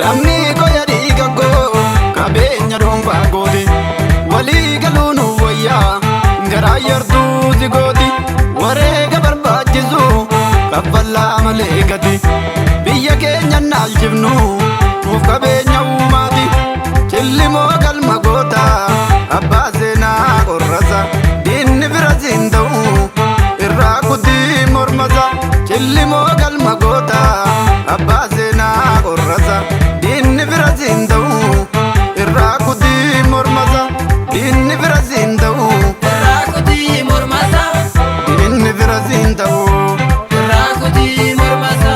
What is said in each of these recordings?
Lammii qoya dhiiga koo qabeenya dhuunfaa gooti. Walii galuu nu wayyaa garaa yartuu si gooti. Wareega barbaachisu kaffallaa malee gati. Biyya keenya naalchifnu nuuf qabeenya uumaati. Cillimoo galma goota abbaa seenaa qorrasa. Diinni bira siin ta'u irraa kutii mormasa. Cillimoo galma goota abbaa seenaa qorrasa. Diinni bira siin ta'u irraa kutii mormasa. Diinni bira siin ta'u Irraa kutii mormasa. Diinni bira siin ta'u. Irraa kutii mormasa.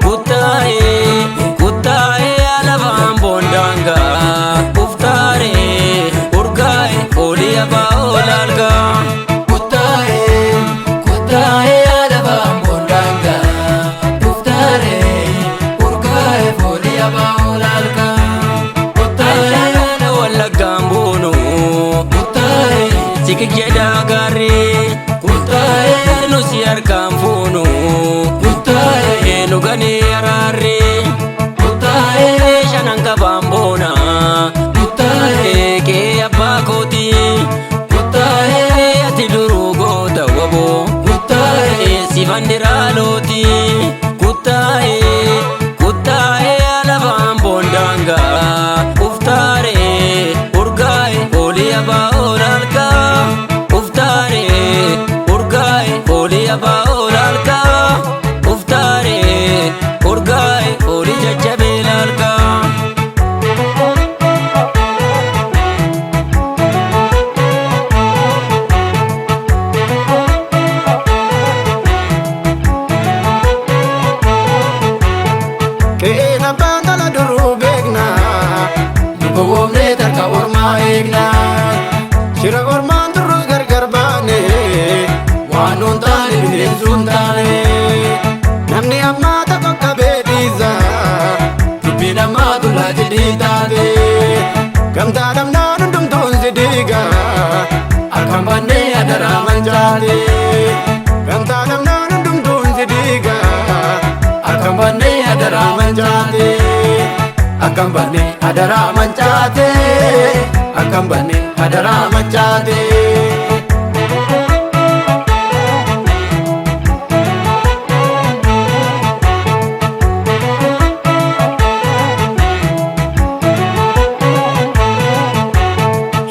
Kuttaa'ee kuttaa'ee alabaan boondaangaa Uftaaree urgaa'ee foolii abbaa olaalgaa. Kuttaa'ee kuttaa'ee alabaan boondaangaa Uftaaree urgaa'ee foolii abbaa olaalgaa. Kuttaa'ee Ayyaana wallaggaan boonu kuttaa'ee Sikik jedhaa gaarree kuttaa'ee nu si harkaan fuunu kuttaa'ee nu ganee araarree kuttaa'ee shanan qabaan boona kuttaa'ee kee abbaa kootii kuttaa'ee ati duruu goota waboo kuttaa'ee sifandiraa lootii kuttaa'ee kuttaa'ee alabaan boondaangaa uftaaree urgaa'e foolii abbaa olaalgaa uftaaree urgaa'e foolii abbaa olaalgaa uftaaree urgaa'e foolii jajjabee laalgaa. Qe'een abbaan dhala duruu beekna. Nu gowwoomnee tarka ormaa eegna. Shira ormaan durus gargar baane. Waan nuun taane bineensuun taane. Namni ammaa tokko qabee dhiisa. Dubbii namaa tullaa jedhii taate. Gamtaa dhabnaan hundumtuun si diiga. Akkan bannee adaraa mancaate. Gamtaa dhabnaan hundumtuun si diiga. Akkan bannee adaraa mancaate. Akkan bannee adaraa mancaate. Akkan bannee adaraa mancaate.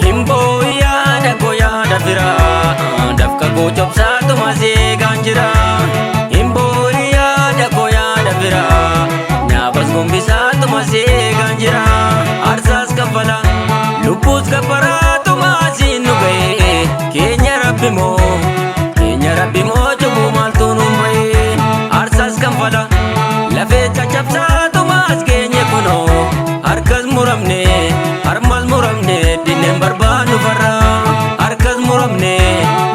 Himboo yaada koo yaada firaa dafqa koo cobsaatuma seegaan jira. Himboo yaada koo yaada firaa nyaafas gombisaatuma seegaan jira. Aarsaas kaffala lubbuus kaffaraatuma asiin nu ga'e keenya rabbi moo keenya rabbi moo cubbuu maaltu nuun ba'e. Aarsaas kaffala lafee caccabsaatuma as geenye kunoo harkas muramne harmas muramne dinneen barbaannu farra harkas muramne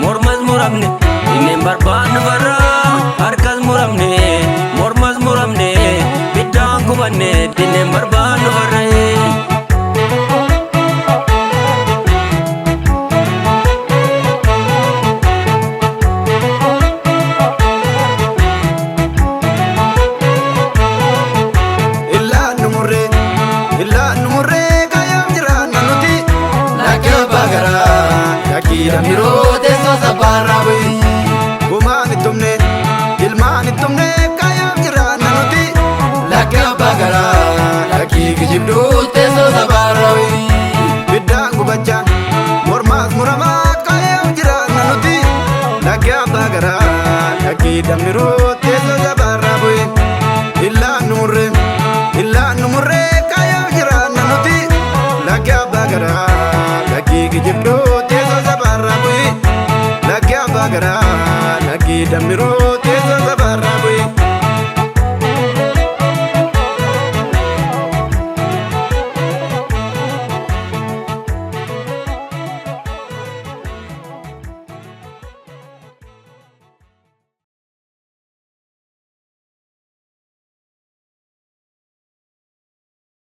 mormas muramne dinneen barbaannu farra harkas muramne mormas muramne biddaan gubanne dinneen barbaannu farra. Illaan nu murree, illaan nu murree kayaaf jiraanna nuti. Lakkee abbaa garaa Lakkii Yeroo teessoo sabbaarraa bu'i. Gumaan itti humne, ilmaan itti humne kayaaf jiraanna nuti. Lakkee abbaa garaa lakkii kijibduu.